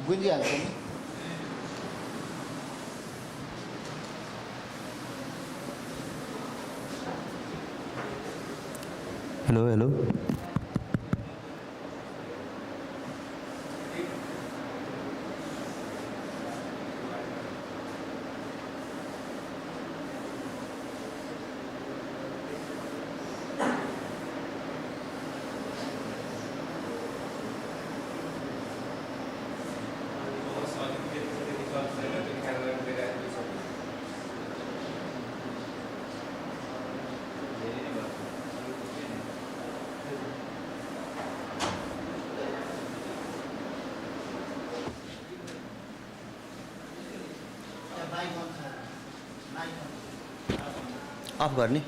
बुझिहाल्छ नि। Hello hello off गर्ने।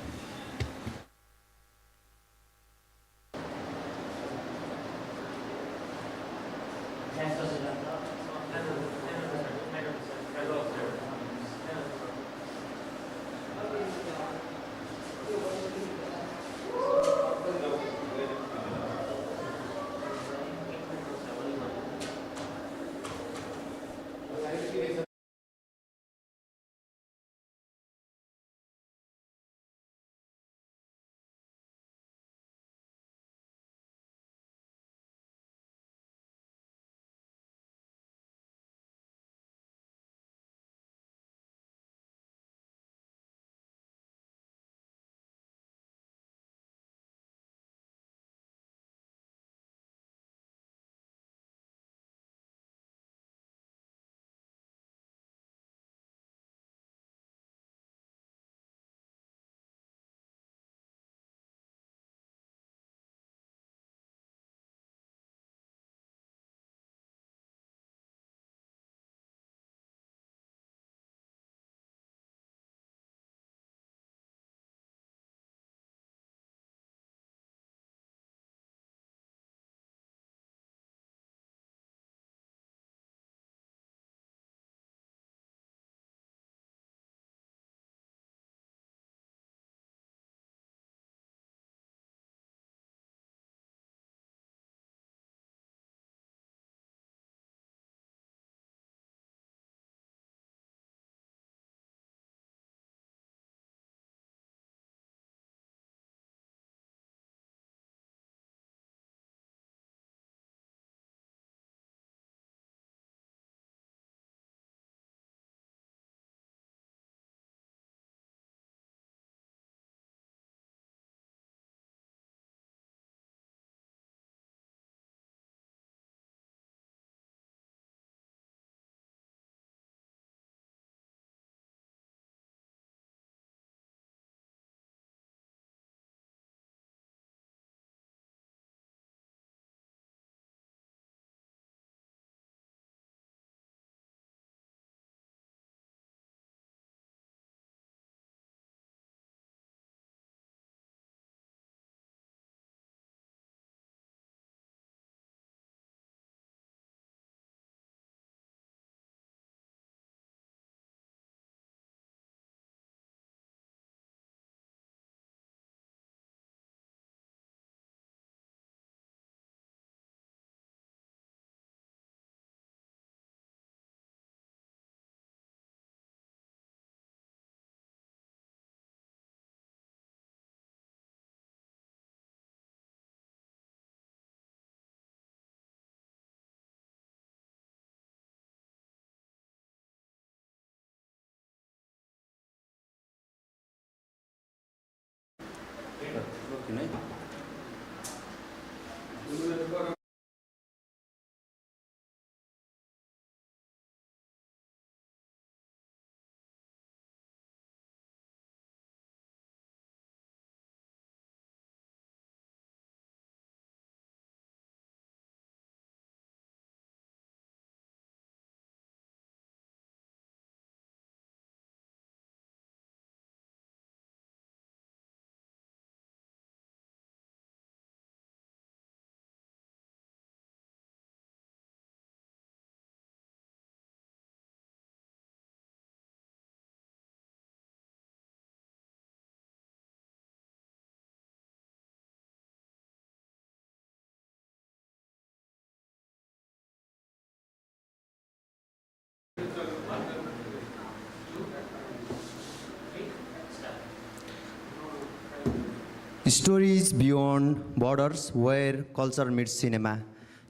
Stories beyond borders where culture meets cinema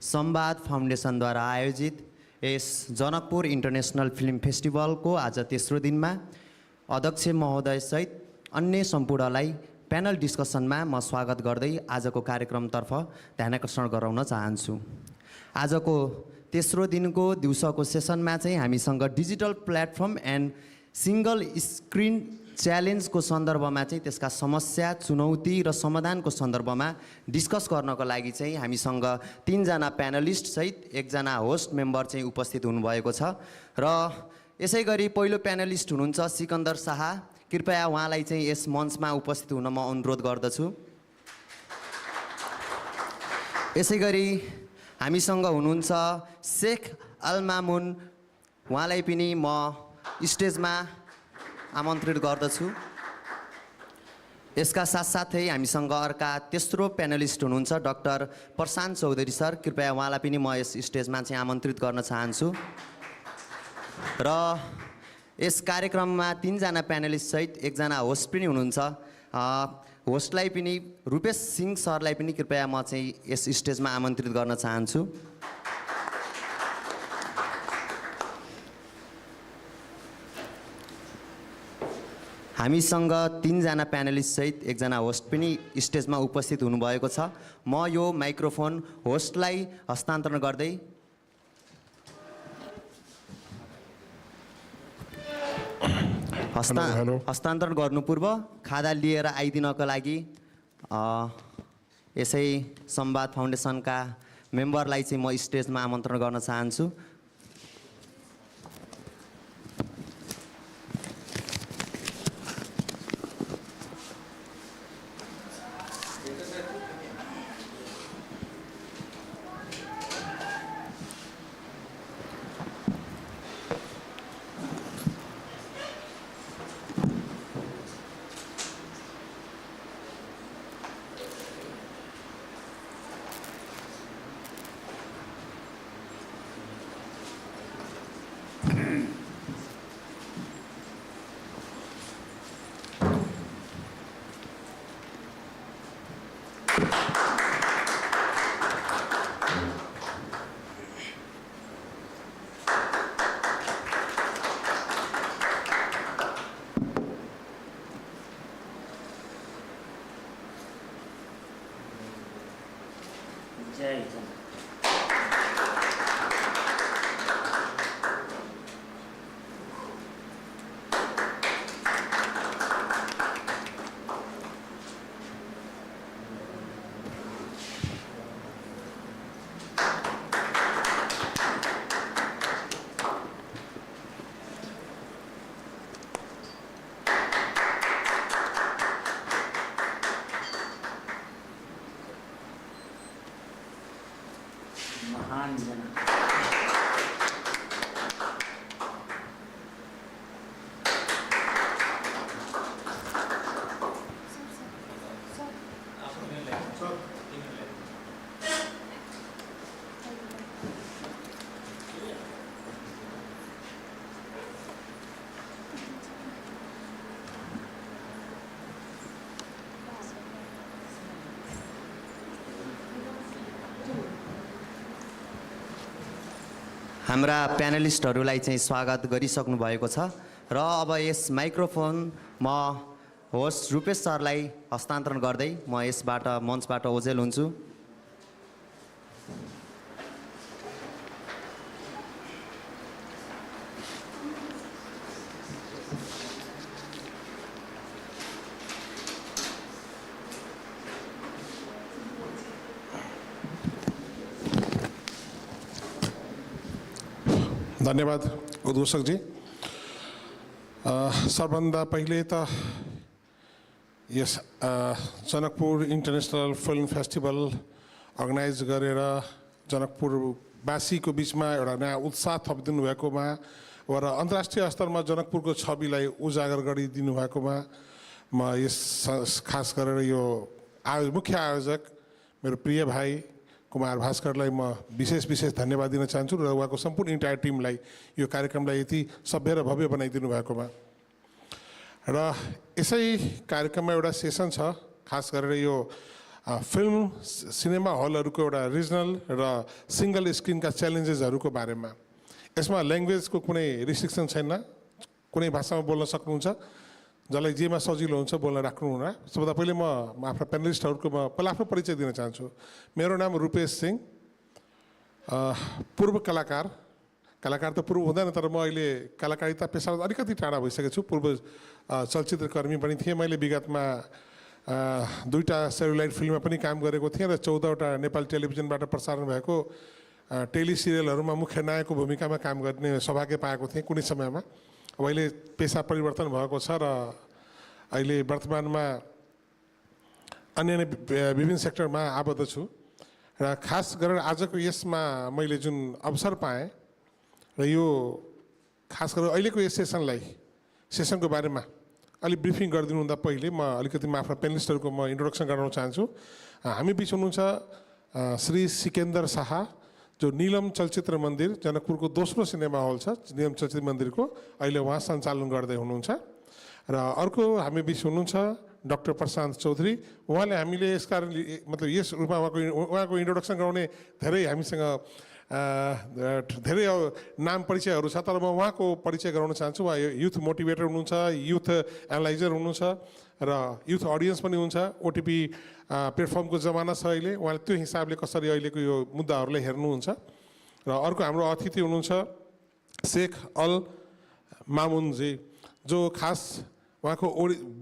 Samvad फाउन्डेसनद्वारा आयोजित यस जनकपुर इन्टरनेसनल फिल्म फेस्टिभलको आज तेस्रो दिनमा अध्यक्ष महोदयसहित अन्य सम्पूर्णलाई प्यानल डिस्कसनमा म स्वागत गर्दै आजको कार्यक्रमतर्फ ध्यानाकर्षण गराउन चाहन्छु। आजको तेस्रो दिनको दिउँसोको सेसनमा चाहिँ हामीसँग digital platform and single screen च्यालेन्जको सन्दर्भमा चाहिँ त्यसका समस्या, चुनौती र समाधानको सन्दर्भमा डिस्कस गर्नको लागि चाहिँ हामीसँग 3 जना प्यानलिस्ट सहित 1 जना होस्ट मेम्बर चाहिँ उपस्थित हुनुभएको छ र यसै गरी पहिलो प्यानलिस्ट हुनुहुन्छ सिकन्दर शाह। कृपया उहाँलाई चाहिँ यस मञ्चमा उपस्थित हुन म अनुरोध गर्दछु। यसै गरी हामीसँग हुनुहुन्छ शेख अल मामुन, उहाँलाई पनि म स्टेजमा आमन्त्रित गर्दछु। यसका साथसाथै हामीसँग अर्का तेस्रो प्यानलिस्ट हुनुहुन्छ डाक्टर प्रशान्त चौधरी सर। कृपया उहाँलाई पनि म यस स्टेजमा चाहिँ आमन्त्रित गर्न चाहन्छु। र यस कार्यक्रममा 3 जना प्यानलिस्ट सहित 1 जना होस्ट पनि हुनुहुन्छ। होस्टलाई पनि रूपेश सिंह सरलाई पनि कृपया म चाहिँ यस स्टेजमा आमन्त्रित गर्न चाहन्छु। हामीसँग 3 जना प्यानलिस्ट सहित 1 जना होस्ट पनि स्टेजमा उपस्थित हुनुभएको छ। म यो माइक्रोफोन होस्टलाई हस्तान्तरण गर्दै हस्तान्तरण गर्नु पूर्व खादा लिएर आइदिनको लागि यसै संवाद फाउन्डेसनका मेम्बरलाई चाहिँ म स्टेजमा आमन्त्रण गर्न चाहन्छु। हाम्रा प्यानलिस्टहरूलाई चाहिँ स्वागत गरिसक्नु भएको छ र अब यस माइक्रोफोन म होस्ट रूपेश सरलाई हस्तान्तरण गर्दै म यसबाट मञ्चबाट ओझेल हुन्छु। धन्यवाद उद्घोषक जी। सबभन्दा पहिले त यस Janakpur international film festival organise गरेर जनकपुरवासीको बिचमा एउटा नयाँ उत्साह थपिदिनु भएकोमा र अन्तर्राष्ट्रिय स्तरमा जनकपुरको छविलाई उजागर गरिदिनु भएकोमा म यस खास गरेर यो मुख्य आयोजक मेरो प्रिय भाइ कुमार भास्करलाई म विशेष धन्यवाद दिन चाहन्छु र उहाँको सम्पूर्ण इन्टायर टिमलाई यो कार्यक्रमलाई यति सभ्य र भव्य बनाइदिनु भएकोमा। र यसै कार्यक्रममा एउटा सेसन छ खास गरेर यो फिल्म सिनेमा हलहरूको एउटा रिजनल र सिङ्गल स्क्रिनका च्यालेन्जेसहरूको बारेमा। यसमा ल्याङ्ग्वेजको कुनै रिस्ट्रिक्सन छैन, कुनै भाषामा बोल्न सक्नुहुन्छ, जसलाई जेमा सजिलो हुन्छ बोल्न राख्नुहुन्न। सबभन्दा पहिले म आफ्ना प्यानलिस्टहरूको पहिला आफ्नो परिचय दिन चाहन्छु। मेरो नाम रुपेश सिंह, पूर्व कलाकार त पूर्व हुँदैन, तर म अहिले कलाकारिता पेसाबाट अलिकति टाढा भइसकेको छु। पूर्व चलचित्रकर्मी पनि थिएँ। मैले विगतमा 2टा सेलुलाइट फिल्ममा पनि काम गरेको थिएँ र 14वटा नेपाली टेलिभिजनबाट प्रसारण भएको टेलिसिरियलहरूमा मुख्य नायकको भूमिकामा काम गर्ने सौभाग्य पाएको थिएँ कुनै समयमा। अब अहिले पेसा परिवर्तन भएको छ र अहिले वर्तमानमा अन्य विभिन्न सेक्टरमा आबद्ध छु। र खास गरेर आजको यसमा मैले जुन अवसर पाएँ र यो खास गरेर अहिलेको यस सेसनको बारेमा अलिक ब्रिफिङ गरिदिनुभन्दा पहिले म अलिकति आफ्ना पेनलिस्टहरूको म इन्ट्रोडक्सन गराउन चाहन्छु। हामी बिच हुनुहुन्छ श्री सिकेन्दर शाह, जो नीलम चलचित्र मन्दिर जनकपुरको दोस्रो सिनेमा हल छ नीलम चलचित्र मन्दिरको, अहिले उहाँ सञ्चालन गर्दै हुनुहुन्छ। र अर्को हामी बिच हुनुहुन्छ डाक्टर प्रशान्त चौधरी। उहाँले हामीले यसकारण मतलब यस रूपमा उहाँको इन्ट्रोडक्सन गराउने धेरै हामीसँग धेरै नाम परिचयहरू छ, तर म उहाँको परिचय गराउन चाहन्छु। उहाँ युथ मोटिभेटर हुनुहुन्छ, युथ एनालाइजर हुनुहुन्छ र युथ अडियन्स पनि हुन्छ। ओटिपी प्लेटफर्मको जमाना छ अहिले, उहाँले त्यो हिसाबले कसरी अहिलेको यो मुद्दाहरूलाई हेर्नुहुन्छ। र अर्को हाम्रो अतिथि हुनुहुन्छ शेख अल मामुनजी, जो खास उहाँको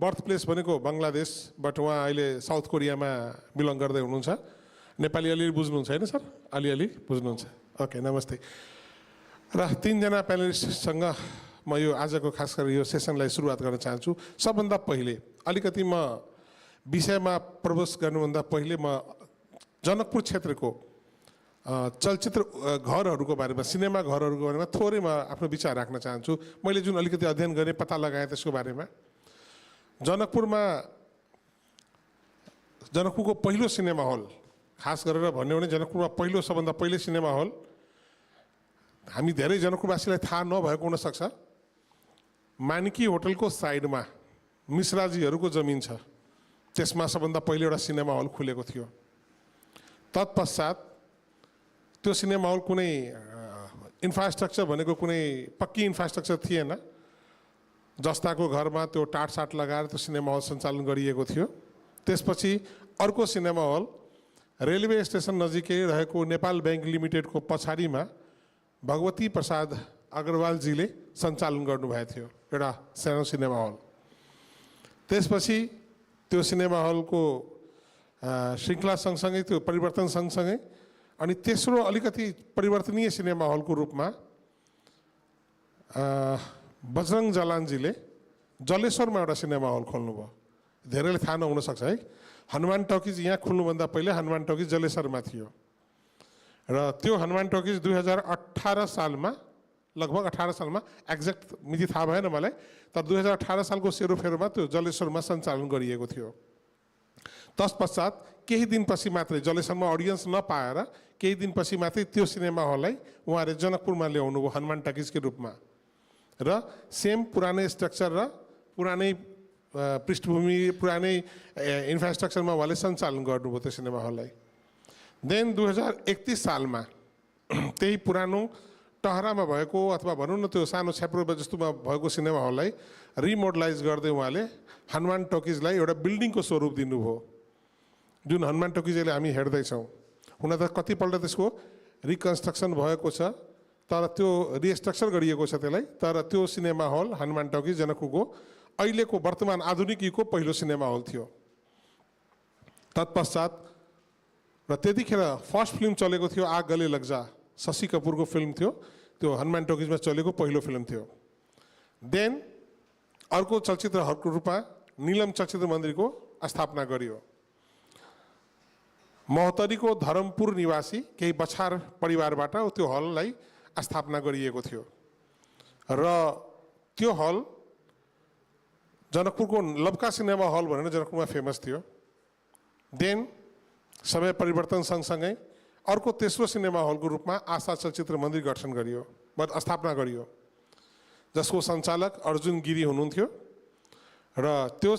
बर्थ प्लेस भनेको बङ्गलादेश, बट उहाँ अहिले साउथ कोरियामा बिलङ गर्दै हुनुहुन्छ। नेपाली अलिअलि बुझ्नुहुन्छ होइन सर? अलिअलि बुझ्नुहुन्छ? ओके, नमस्ते। र 3जना प्यानलिस्टसँग म यो आजको खास गरेर यो सेसनलाई सुरुवात गर्न चाहन्छु। सबभन्दा पहिले अलिकति म विषयमा प्रवेश गर्नुभन्दा पहिले म जनकपुर क्षेत्रको चलचित्र घरहरूको बारेमा, सिनेमा घरहरूको बारेमा थोरै म आफ्नो विचार राख्न चाहन्छु। मैले जुन अलिकति अध्ययन गरेँ, पत्ता लगाएँ त्यसको बारेमा। जनकपुरको पहिलो सिनेमा हल, खास गरेर भन्यो भने जनकपुरमा सबभन्दा पहिले सिनेमा हल, हामी धेरै जनकपुरवासीलाई थाहा नभएको हुनसक्छ, मानिकी होटलको साइडमा मिश्राजीहरूको जमिन छ, त्यसमा सबभन्दा पहिले एउटा सिनेमा हल खुलेको थियो। तत्पश्चात त्यो सिनेमा हल कुनै इन्फ्रास्ट्रक्चर भनेको कुनै पक्की इन्फ्रास्ट्रक्चर थिएन, जस्ताको घरमा त्यो टाटसाट लगाएर त्यो सिनेमा हल सञ्चालन गरिएको थियो। त्यसपछि अर्को सिनेमा हल रेलवे स्टेसन नजिकै रहेको नेपाल ब्याङ्क लिमिटेडको पछाडिमा भगवती प्रसाद अग्रवालजीले सञ्चालन गर्नुभएको थियो, एउटा सानो सिनेमा हल। त्यसपछि त्यो सिनेमा हलको श्रृङ्खला सँगसँगै त्यो परिवर्तन सँगसँगै अनि तेस्रो अलिकति परिवर्तनीय सिनेमा हलको रूपमा बजरङ जलानजीले जलेश्वरमा एउटा सिनेमा हल खोल्नुभयो। धेरैले थाहा नहुनसक्छ है, हनुमान टकिज यहाँ खुल्नुभन्दा पहिले हनुमान टकिज जलेश्वरमा थियो। र त्यो हनुमान टकिज 2018 सालमा, लगभग 18 सालमा, एक्ज्याक्ट मिति थाहा भएन मलाई, तर 2018 सालको सेरोफेरोमा त्यो जलेश्वरमा सञ्चालन गरिएको थियो। तत्पश्चात केही दिनपछि मात्रै, जलेश्वरमा अडियन्स नपाएर केही दिनपछि मात्रै त्यो सिनेमा हललाई उहाँले जनकपुरमा ल्याउनुभयो हनुमान टकिजकै रूपमा। र सेम पुरानै स्ट्रक्चर र पुरानै पृष्ठभूमि, पुरानै इन्फ्रास्ट्रक्चरमा उहाँले सञ्चालन गर्नुभयो त्यो सिनेमा हललाई। देन 2031 सालमा त्यही पुरानो टहरामा भएको अथवा भनौँ न त्यो सानो छ्याप्रो जस्तोमा भएको सिनेमा हललाई रिमोडलाइज गर्दै उहाँले हनुमान टकिजलाई एउटा बिल्डिङको स्वरूप दिनुभयो, जुन हनुमान टकिज अहिले हामी हेर्दैछौँ। हुन त कतिपल्ट त्यसको रिकन्स्ट्रक्सन भएको छ, तर त्यो रिस्ट्रक्चर गरिएको छ त्यसलाई, तर त्यो सिनेमा हल हनुमान टकिज जनकपुरको अहिलेको वर्तमान आधुनिक युगको पहिलो सिनेमा हल थियो। तत्पश्चात र त्यतिखेर फर्स्ट फिल्म चलेको थियो आग गले लग जा, शशि कपुरको फिल्म थियो, त्यो हनुमान टकिजमा चलेको पहिलो फिल्म थियो। देन अर्को चलचित्र हलको रूपमा नीलम चलचित्र मन्दिरको स्थापना गरियो। महोत्तरीको धरमपुर निवासी केही बछार परिवारबाट त्यो हललाई स्थापना गरिएको थियो र त्यो हल जनकपुरको लब्का सिनेमा हल भनेर जनकपुरमा फेमस थियो। देन समय परिवर्तन सँगसँगै अर्को तेस्रो सिनेमा हलको रूपमा आशा चलचित्र मन्दिर गठन गरियो, स्थापना गरियो, जसको सञ्चालक अर्जुन गिरी हुनुहुन्थ्यो। र त्यो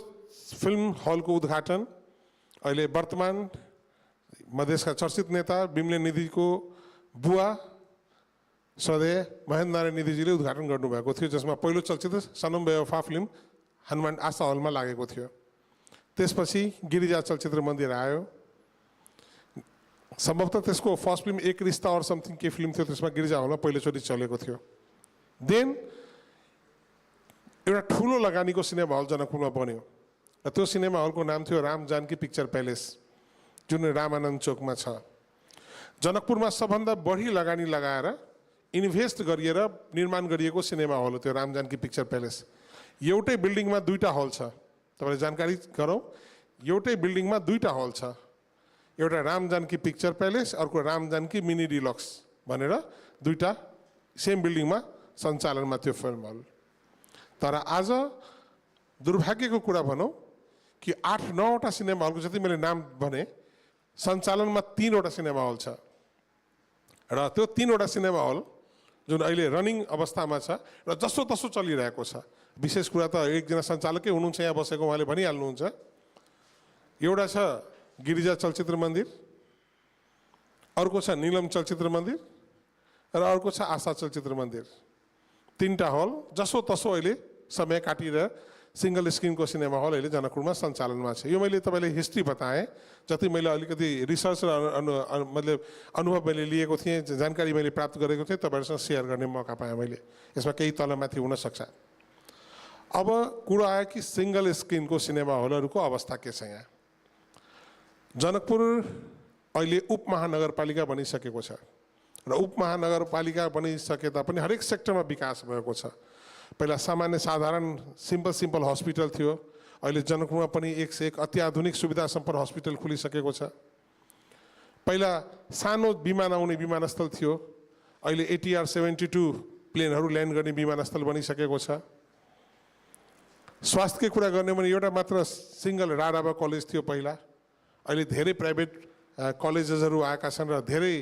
फिल्म हलको उद्घाटन अहिले वर्तमान मधेसका चर्चित नेता बिमले निधिको बुवा सधैँ महेन्द्र नारायण निधिजीले उद्घाटन गर्नुभएको थियो, जसमा पहिलो चलचित्र सनम बेवफा फिल्म हनुमान आशा हलमा लागेको थियो। त्यसपछि गिरिजा चलचित्र मन्दिर आयो। सम्भवतः त्यसको फर्स्ट फिल्म एक रिश्ता और समथिङ के फिल्म थियो, त्यसमा गिरिजा हलमा पहिलोचोटि चलेको थियो। देन एउटा ठुलो लगानीको सिनेमा हल जनकपुरमा बन्यो र त्यो सिनेमा हलको नाम थियो राम जानकी पिक्चर प्यालेस, जुन रामानन्द चोकमा छ। जनकपुरमा सबभन्दा बढी लगानी लगाएर इन्भेस्ट गरिएर निर्माण गरिएको सिनेमा हल हो त्यो राम जानकी पिक्चर प्यालेस। एउटै बिल्डिङमा दुईटा हल छ, तपाईँले जानकारी गरौँ, एउटै बिल्डिङमा दुईटा हल छ, एउटा राम जानकी पिक्चर प्यालेस, अर्को राम जानकी मिनी डिलक्स भनेर दुईटा सेम बिल्डिङमा सञ्चालनमा त्यो फिल्म हल। तर आज दुर्भाग्यको कुरा भनौँ कि 8-9वटा सिनेमा हलको जति मैले नाम भने सञ्चालनमा 3वटा सिनेमा हल छ र त्यो 3वटा सिनेमा हल जुन अहिले रनिङ अवस्थामा छ र जसो तसो चलिरहेको छ। विशेष कुरा त एकजना सञ्चालकै हुनुहुन्छ यहाँ बसेको, उहाँले भनिहाल्नुहुन्छ। एउटा छ गिरिजा चलचित्र मन्दिर, अर्को छ नीलम चलचित्र मन्दिर र अर्को छ आशा चलचित्र मन्दिर। 3टा हल जसो तसो अहिले समय काटेर सिंगल स्क्रिनको सिनेमा हल अहिले जनकपुरमा सञ्चालनमा छ। यो मैले तपाईँलाई हिस्ट्री बताएँ, जति मैले अलिकति रिसर्च र मतलब अनुभव मैले लिएको थिएँ, जानकारी मैले प्राप्त गरेको थिएँ, तपाईँहरूसँग सेयर गर्ने मौका पाएँ मैले। यसमा केही तलमाथि हुनसक्छ। अब कुरा आयो कि सिंगल स्क्रिनको सिनेमा हलहरूको अवस्था के छ। यहाँ जनकपुर अहिले उपमहानगरपालिका बनिसकेको छ र उपमहानगरपालिका बनिसके तापनि हरेक सेक्टरमा विकास भएको छ। पहिला सामान्य साधारण सिम्पल हस्पिटल थियो, अहिले जनकपुरमा पनि एक से एक अत्याधुनिक सुविधा सम्पन्न हस्पिटल खुलिसकेको छ। पहिला सानो विमान आउने विमानस्थल थियो, अहिले ATR 72 प्लेनहरू ल्यान्ड गर्ने विमानस्थल बनिसकेको छ। स्वास्थ्यकै कुरा गर्ने भने एउटा मात्र सिंगल राडाबा कलेज थियो पहिला, अहिले धेरै प्राइभेट कलेजेसहरू आएका छन् र धेरै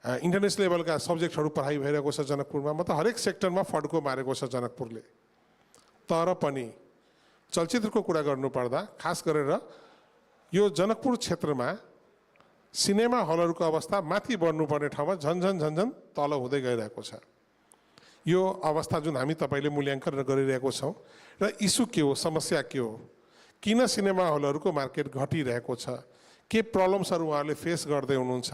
इन्टरनेसनल लेभलका सब्जेक्टहरू पढाइ भइरहेको छ जनकपुरमा। मतलब हरेक सेक्टरमा फड्को मारेको छ जनकपुरले। तर पनि चलचित्रको कुरा गर्नुपर्दा खास गरेर यो जनकपुर क्षेत्रमा सिनेमा हलहरूको अवस्था माथि बढ्नुपर्ने ठाउँमा झन्झन तल हुँदै गइरहेको छ। यो अवस्था जुन हामी तपाईँले मूल्याङ्कन गरिरहेको छौँ र इस्यु के हो, समस्या के हो, किन सिनेमा हलहरूको मार्केट घटिरहेको छ, के प्रब्लम्सहरू उहाँहरूले फेस गर्दै हुनुहुन्छ,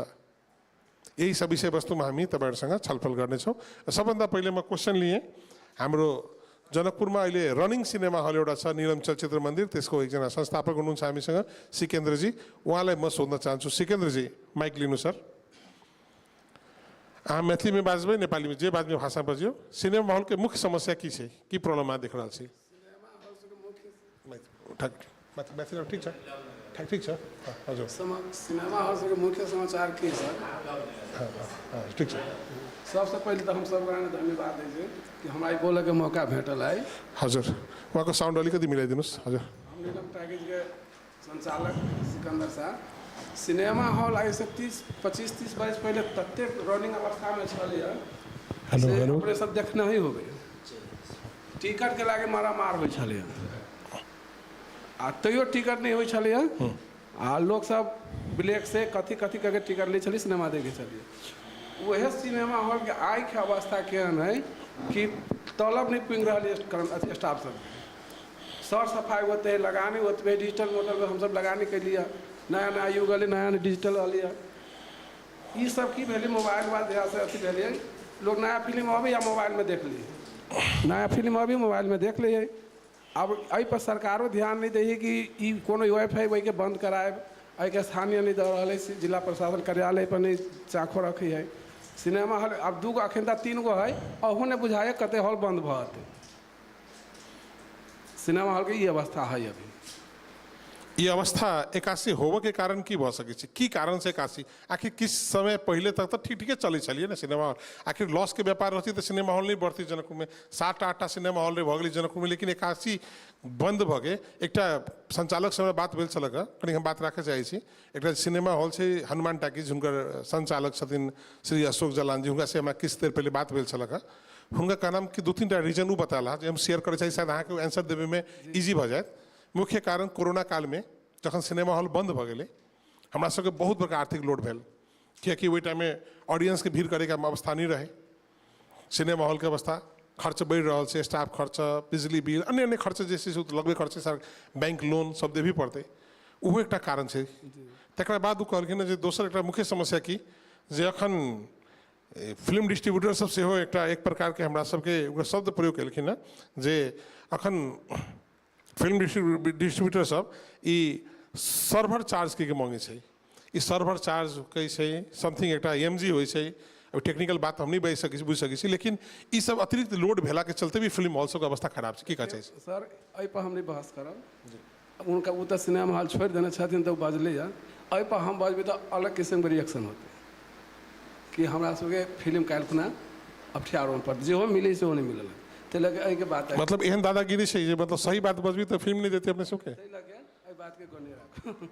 यही सब विषयवस्तुमा हामी तपाईँहरूसँग छलफल गर्नेछौँ। सबभन्दा पहिले म क्वेसन लिएँ। हाम्रो जनकपुरमा अहिले रनिङ सिनेमा हल एउटा छ नीलम चलचित्र मन्दिर, त्यसको एकजना संस्थापक हुनुहुन्छ हामीसँग सिकेन्द्रजी, उहाँलाई म सोध्न चाहन्छु। सिकेन्द्रजी माइक लिनु सर। मैथिली में बाजबै, नेपाली में जे बाजबै भाषा बजियो। सिनेमा हॉल के मुख्य समस्या की छै, की प्रॉब्लम आ देख रहल छी? मैथिली ठीक छ, ठीक छ। हजुर सिनेमा हॉल के मुख्य समाचार की सर? ठीक छ। सबसे पहले तो हम सब धन्यवाद दीजिए कि हमारे बोले के मौका भेटल है। हजुर उहाँको साउन्ड अलिकति मिलाइदिनुहोस्। हजुर हम नीलम पैकेज के संचालक सिकंदर साहब, सिनेमा हॉल आई से 25-30 वर्ष पहले तत्ते रनिंग अवस्था में छलिए, अपने सब देखना ही होबे। टिकट के लागे मारा मार हो छलिए, आ तैयो टिकट नहीं हो छलिए, आ लोग सब ब्लैक से कथी कथी करके टिकट ले छलिए, सिनेमा देखे छलिए। वह सिनेमा हॉल के आय के अवस्था केहन है कि तलब नहीं पिंग रहा स्टाफ सब, सर सफाई होते है, लगाने होते है, डिजिटल मोटर में हम सब लगाने के लिए नया नया युग अल, नया डिजिटल अलिए। ये सब की भेली मोबाइल बाद से अथी भेलिए, लोग नया फिल्म अभी या मोबाइल में देख लिए, नया फिल्म अभी मोबाइल में देख लिए। अब एहि पर सरकारों ध्यान नहीं दै कि ई कोनो वाईफाई वही के बंद कराए, एहि के स्थानीय नहीं दे रहा है, जिला प्रशासन कार्यालय पर नहीं चाखो रखी है। सिनेमा हॉल अब 2 गो अखन 3 गो है, अहू ने बुझाए कते हॉल बंद भत। सिनेमा हॉल के ये अवस्था है। अभी ये अवस्था एकासी होबे के कारण की भ सकै छै, की कारण से एकासी? आखिर किस समय पहले तक तो ठीक ठीके चले छलिए ना सिनेमा हॉल, आखिर लॉस के व्यापार रहती तो सिनेमा हॉल नहीं बढ़ती जनकपुर में। 7-8टा सिनेमा हॉल रे भगली जनकपुर में, लेकिन एकासी बंद भ गए। एकटा संचालक से बात भेल छलक, कनी हम बात राखे चाहे छी। एकटा सिनेमा हॉल छै हनुमान टाकीज, हुनकर संचालक छथिन श्री अशोक जलान जी, हुनका से हमरा किछ देर पहले बात भेल छलक। हुनका का नाम कि 2-3टा रीजन उ बताला जे हम शेयर करे चाहे, शायद अहाँ के आंसर देवे में इजी भ जाए। मुख्य कारण कोरोना काल में जखन सिनेमा हॉल बंद भऽ गेलै हमरा सबके बहुत बड़का आर्थिक लोड भेल, किएकि ओहि टाइममे ऑडियंसके भीड़ करैके अवस्था नहीं रहे, सिनेमा हॉलके अवस्था, खर्च बढ़ि रहल छै, स्टाफ खर्च, बिजली बिल, अन्य अन्य खर्च जे छै से लगबे करतै, सर बैंक लोन सब देबे पड़तै, ओहो एकटा कारण छै। तकर बाद ओ कहलखिन जे दोसर एकटा मुख्य समस्या की जे अखन फिल्म डिस्ट्रीब्यूटर सब सेहो एकटा एक प्रकारके हमरा सबके ओकर शब्द प्रयोग केलखिन हँ जे अखन फिल्म डिस्ट्रीब्यूटर सब ई सर्वर चार्ज के मांगे छै, ई सर्वर चार्ज कहै छै समथिंग एकटा एमजी होइ छै, अब टेक्निकल बात हम नहीं बुझ सकै छी, लेकिन ई सब अतिरिक्त लोड भेला के चलते भी फिल्म हॉल सबके अवस्था खराब छै, की कहै छै सर? एहि पर हम नहीं बहस करब, उनका वो तो सिनेमा हॉल छोड़ देने छथिन तो बजले एहि पर हम बजबै तो अलग किस्म के रिएक्शन होते कि हमरा सबके फिल्म काल्हि खुना अफ्ठियारों पर जेहो मिले सेहो नहीं मिलल, ताहि लगे एहि के बात मतलब एहन दादागिरी छै जे मतलब सही बात बजबी तो फिल्म नहीं देते अपने सबके, ताहि लगे एहि बात के गौर नहीं राखब।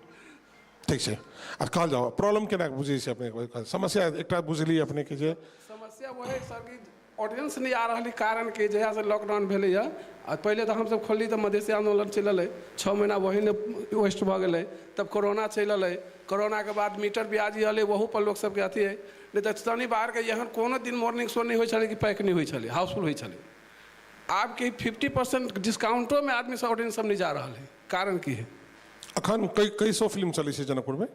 ठीक छै। आ कहल जाओ प्रॉब्लम केना बुझै छै अपने, समस्या एकटा बुझली अपने के जे समस्या वो है सर कि ऑडियंस नहीं आ रही, कारण कि जहिया से लॉकडाउन भेले आ पहले तो हम सब खोलली तो मधेसी आंदोलन चलल 6 महीना वही ने वेस्ट भ गए, तब कोरोना चलल, कोरोना के बाद मीटर ब्याज अल, वहू पर लोग सबके अथी है, नहीं तो शनिवार के यहाँ कोनो दिन मॉर्निंग शो नहीं हो कि पैक नहीं हो, हाउसफुल हो। आब कि 50% डिस्काउंटो में आदमी सब ऑडियंस सब नहीं जा रहा है, कारण की है? अखन कई सौ फिल्म चली है जनकपुर में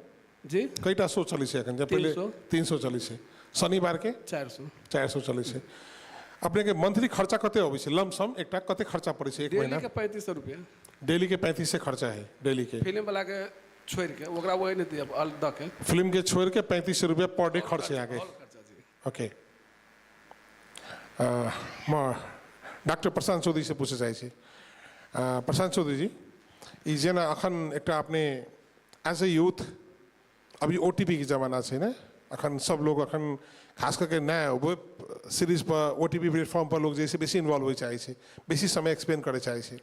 जी, कईटा शो चली है अखन, पहले 300 चली है, शनिवार के 400 चली है। अपने के मंथली खर्चा कते अबै छै, लमसम एकटा कते खर्चा पड़े छै एक महीना? डेली के 3500 रुपया, डेली के 3500 खर्चा है डेली के, फिल्म वाला के छोड़ के ओकरा वही नहीं दिया द के, फिल्म के छोड़ के 3500 रुपया पर डे खर्च है आगे। ओके, म डॉक्टर प्रशांत चौधरी से पूछे चाहे छी। प्रशांत चौधरी जी, ई जेना अखन एकटा अपने एज ए यूथ अभी ओटीपी के जमाना है ना, अखन सब लोग अखन खास करके नया वेब सीरीज पर ओटीपी प्लेटफॉर्म पर लोग जैसे बेसी इन्वॉल्व हो चाहे, बेसी समय एक्सपेंड करे चाहे।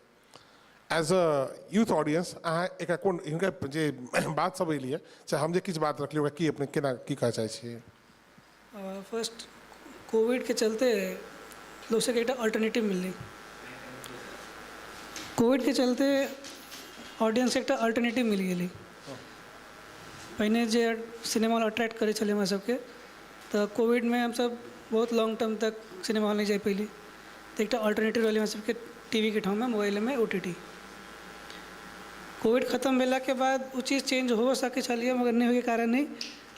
एज अ यूथ ऑडियंस अहाँ एक कोन हिनका जे बात सब एलिए चाहे हम जे किछु बात रखलिए ओकरा की अपने केना की कह चाहे छियै? फर्स्ट कोविड के चलते लोग से एक अल्टरनेटिव मिलनी, कोविड के चलते ऑडियंस एक अल्टरनेटिव मिल गई। पहले जे सिनेमा हॉल अट्रैक्ट करे चले हमरा सबके, तो कोविड में हम सब बहुत लॉन्ग टर्म तक सिनेमा हॉल नहीं जाए पैली, तो एक अल्टरनेटिव रही हमरा सबके टीवी के ठाव में मोबाइल में ओटीटी। कोविड खत्म भेला के बाद वो चीज़ चेंज हो सके चलिए, मगर नहीं हो के कारण नहीं,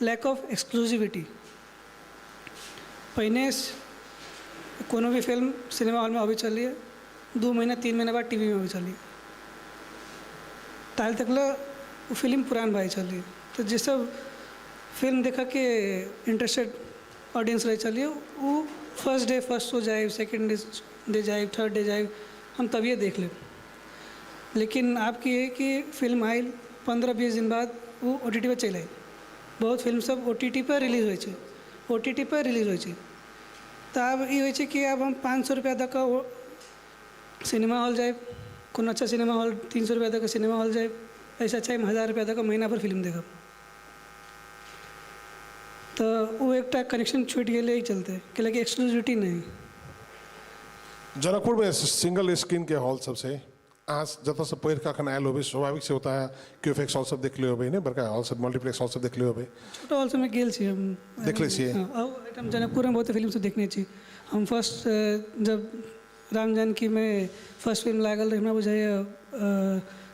लैक ऑफ एक्सक्लूसिविटी। पहले कोनो भी फिल्म सिनेमा हॉल में अभी चलिए 2 महीना 3 महीना बाद टीवी में अभी चलिए, ताल तक वो फिल्म पुरान भाई चलिए, तो जिस सब फिल्म देखा के इंटरेस्टेड ऑडियंस रहे चलिए, वो फर्स्ट डे फर्स्ट शो जाए, सेकंड डे जाए, थर्ड डे जाए, हम तभी देख ले। लेकिन आपकी है कि फिल्म आई 15-20 दिन बाद वो ओटीटी पर चल आई, बहुत फिल्म सब ओटीटी पर रिलीज हो, ओटीटी पर रिलीज हो, तो अब ये हो कि अब हम 500 रुपया तक सिनेमा हॉल जाए, कोनो अच्छा सिनेमा हॉल 300 रुपया तक सिनेमा हॉल जाए, ऐसा अच्छा हम 1000 रुपया तक महीना पर फिल्म देखब, तो वो एक कनेक्शन छूट गए ही चलते कि एक्सक्लूसिविटी नहीं। जनकपुर में सिंगल स्क्रीन के हॉल सबसे अहाँ जतऽ से पढ़ के अखन आयल होबे, स्वाभाविक से होता है क्यूएफएक्स हॉल सब देख ले होबे, बड़का हॉल सब मल्टीप्लेक्स हॉल सब देख ले होबे, छोटा हॉल से मैं गेल छी, हम देख ले छिए। हम जनकपुर में बहुत फिल्म सब देखने छी। हम फर्स्ट जब राम जानकी में फर्स्ट फिल्म लागल रहे, हमरा बुझाइए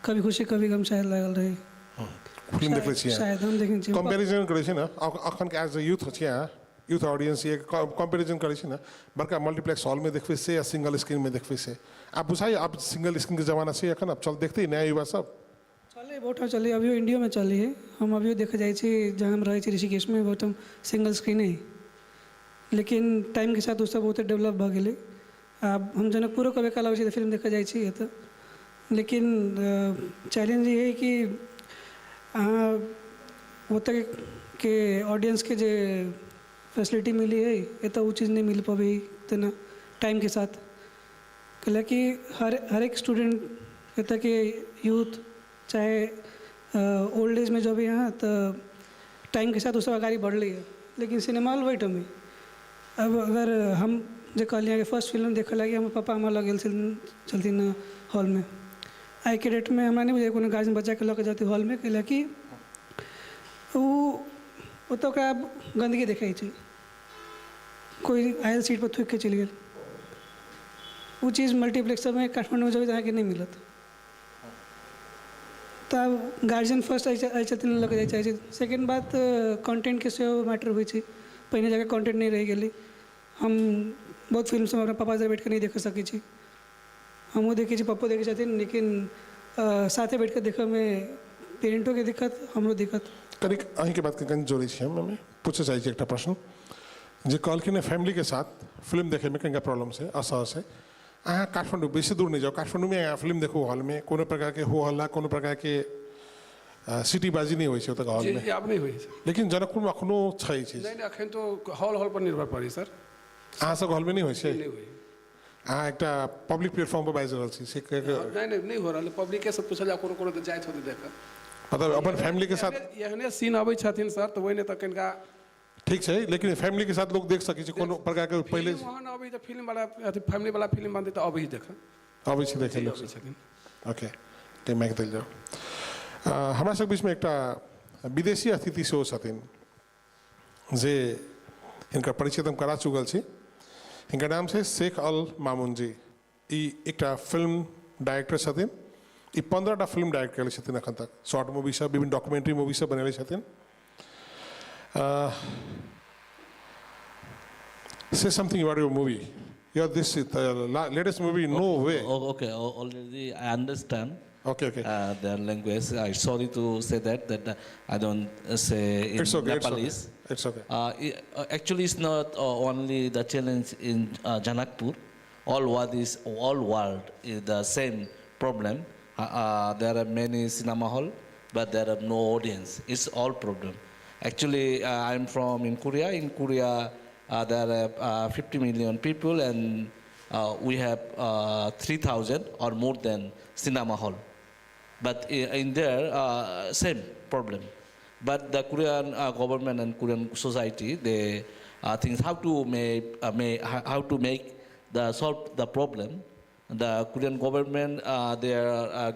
कभी खुशी कभी गम शायद लागल रहे, फिल्म देख ले छिए, शायद हम देखने छी। कंपैरिजन करे छी ना अखन के एज अ यूथ छिए, यूथ ऑडियंस ये कंपैरिजन करे छी ना बड़का मल्टीप्लेक्स हॉल में देखबे से या सिंगल स्क्रीन में देखबे से, आप बुझाइए आप सिंगल स्क्रीन के जमाना से अखन अब चल देखते नया युवा सब चले बहुत चले, अभी इंडिया में चली है, हम अभी देखे जाए जहाँ हम रहे ऋषिकेश में बहुत हम सिंगल स्क्रीन है, लेकिन टाइम के साथ सब बहुत डेवलप भ गए। अब हम जनकपुर कभी काल आबै फिल्म देखा जाए तो, लेकिन चैलेंज ये है कि अहाँ ओतऽ के ऑडियंस के जे फैसिलिटी मिली है एतऽ वो चीज़ नहीं मिल पाबे तेना टाइम के साथ, कि हर एक स्टूडेंट एतऽ के यूथ चाहे ओल्ड एज में जब यहाँ तो टाइम के साथ वो सब आगे बढ़ है, लेकिन सिनेमा हॉल बैठ में अब अगर हम जो कहलिए कि फर्स्ट फिल्म देखे लगे हम पापा हमारा लगे चलती हॉल में, आई के डेट में हमरा नहीं बुझे कोनो गार्जियन बच्चा के लऽ जाती हॉल में कैला कि वो ओतुका गंदगी देखै छै, कोई आयल सीट पर थूक के चलि गेल। वो चीज़ मल्टीप्लेक्स में काठमांडू में जब अहाँके नहीं मिलत। तब गार्जियन फर्स्ट आई छथिन लऽ जाय चाहै छै। सेकेंड बात कंटेंट के सेहो मैटर होइ छै। पहिने जगह कंटेंट नहीं रह गेलै। हम बहुत फिल्म सब अपना पापा से बैठ कर नहीं देख सकै छी। हमहूँ देखै छी, पप्पो देखै छथिन, लेकिन साथे बैठ कर देखऽ में पेरेंटों के दिक्कत, हमरो दिक्कत। कनिक अहीं के बात के कनि जोड़ै छी हम पूछे चाहै छी एकटा प्रश्न जे कहलखिन फैमिली के साथ फिल्म देखे में कनिका प्रॉब्लम है, असहज है। अहाँ काठमांडू बेसी दूर नहीं जाओ, काठमांडू में अहाँ फिल्म देखो हॉल में कोनो प्रकार के हो हल्ला, कोनो प्रकार के सिटीबाजी नहीं होइ छै ओतका हॉल में। अब नहीं हुई सर। लेकिन जनकपुर में अखनो छै चीज। नहीं अखन तो हॉल पर निर्भर पड़ी सर। अहाँ सब हॉल में नहीं होइ छै? नहीं हुई। अहाँ एकटा पब्लिक प्लेटफॉर्म पर बाजि रहल छी से नहीं हो रहा। पब्लिक के सब पूछल जा कोनो तो जाइत होते देख। मतलब अपन फैमिली के साथ एहने सीन अबै छथिन सर, तो वही ने तो कनिका ठीक है, लेकिन फैमिली के साथ लोग देख सकै छै कोनो प्रकार के पहले वहाँ अबै तो फिल्म वाला फैमिली वाला फिल्म बनते तो अबै देख अबै छै देखे लोग छथिन। ओके ते माइक देल जाओ। हमरा सब बीच में एकटा विदेशी अतिथि सेहो छथिन जे हिनकर परिचय हम करा चुकल छी। हिनकर नाम छै शेख अल मामून जी। ई एकटा फिल्म डायरेक्टर छथिन। ई 15टा फिल्म डायरेक्ट कयले छथिन अखन तक। शॉर्ट मूवी सब, विभिन्न डॉक्यूमेंट्री मूवी सब बनेले छथिन। Say something about your movie. This is the latest movie. No way. Okay, already I understand. Okay. Their language. I'm sorry to say that I don't say in It's okay. Nepalese. It's okay. Actually, it's not only the challenge in Janakpur. All world is the same problem. There are many cinema hall, but there are no audience. It's all problem. Actually, I'm from in Korea. In Korea, there are 50 million people, and we have 3,000 or more than cinema hall. But in there, same problem. But the Korean government and Korean society, they think how to make solve the problem. The Korean government they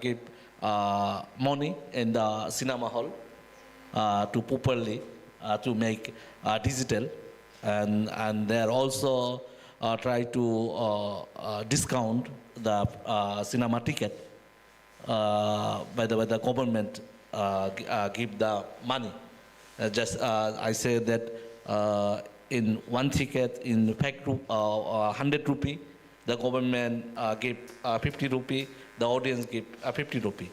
give money in the cinema hall to properly to make digital, and they are also try to discount the cinema ticket by the government give the money. Just I say that in one ticket in 100 rupee, the government give 50 rupee, the audience give 50 rupee.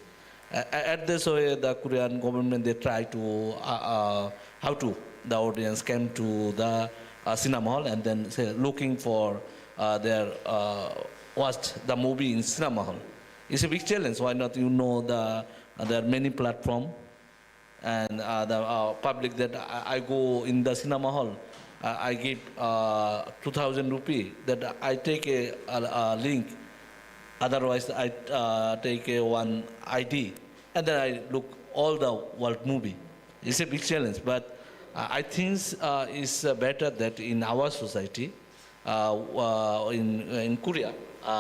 At this way, the Korean government they try to how to the audience came to the cinema hall and then say looking for their watch the movie in cinema hall. It's a big challenge. Why not? There are many platforms, and the public that I go in the cinema hall, I give 2,000 rupee. That I take a link. Otherwise, I take one ID, and then I look all the world movie. It's a big challenge, but I think it's better that in our society, in Korea,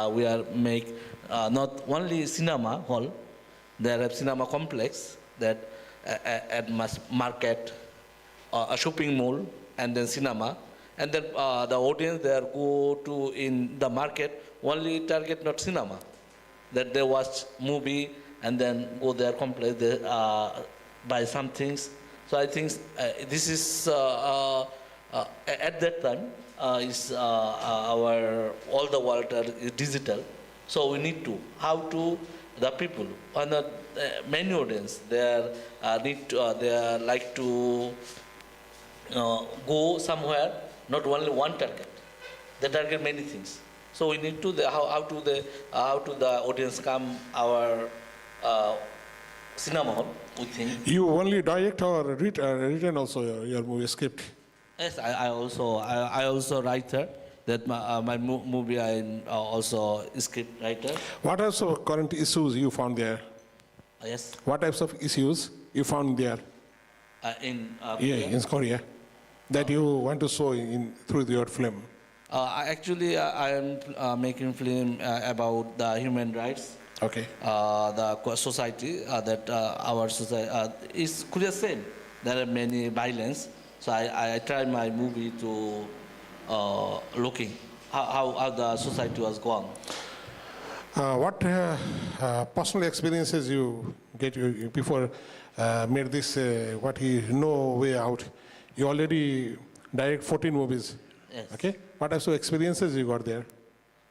we are make not only cinema hall. There are cinema complex that at market, a shopping mall, and then cinema, and then the audience there go to in the market only target not cinema, that they watch movie and then go there complex they buy some things. So I think this is at that time is our all the world is digital. So we need to how to the people on the many audience they are they are like to go somewhere, not only one target. They target many things. So we need to how to the audience come our cinema hall. We think. You only direct or written also your movie script? Yes, I also writer. That my movie I am also script writer. What types of current issues you found there? Yes. What types of issues you found there? In Yeah, in Korea, that you want to show through your film. Actually, I am making film about the human rights. Okay. The society that our society is Korea same. There are many violence, so I try my movie to looking how the society was gone. What personal experiences you get before made this what he no way out? You already direct 14 movies. Yes. Okay. What types of experiences you got there?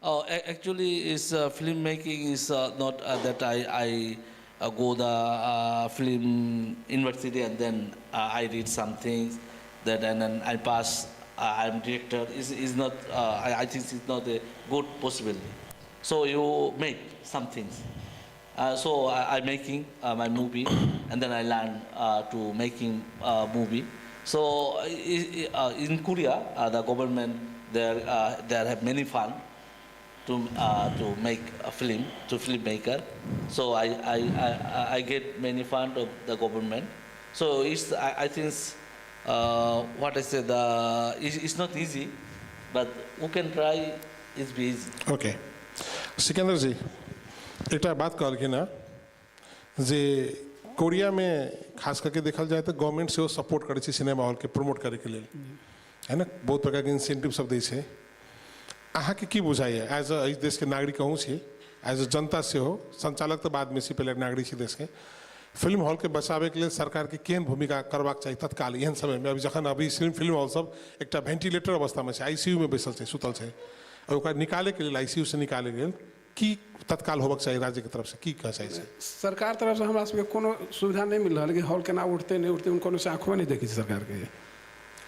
Oh, actually, is filmmaking is not that I go the film university and then I read some things that and then I pass. I'm director. Is not. I think it's not a good possibility. So you make some things. So I making my movie and then I learn to making movie. So in Korea, the government there have many fund to make a film to filmmaker. So I get many fund of the government. So I think what I said it's not easy, but who can try it's be easy. Okay. Sikandar जी एक बात कहलखिन ना जे Korea में खास करके देखल जाए तो गवर्नमेंट से सपोर्ट करे सिनेमा हॉल के प्रमोट करे के लिए है ना बहुत प्रकार के इंसेंटिव सब दै छै अहाँ के की बुझाइए एज अ देश के नागरिक कहूँ छी एज अ जनता से हो संचालक तो बाद में सी पहले नागरिक छी देश के फिल्म हॉल के बचावे के लिए सरकार के केहन भूमिका करबाक चाहिए तत्काल एहन समय में अभी जखन अभी फिल्म हॉल सब एक वेंटिलेटर अवस्था में आईसीयू में बैसल है सुतल है और ओकरा निकाले के लिए आईसीयू से निकाले गेल की तत्काल होबक चाहिए राज्य की तरफ से की कह चाहिए सरकार तरफ से हमरा सबके कोनो सुविधा नहीं मिल रहा है कि हॉल केना उठते नहीं उठते उनको से आंखों में नहीं देखी सरकार के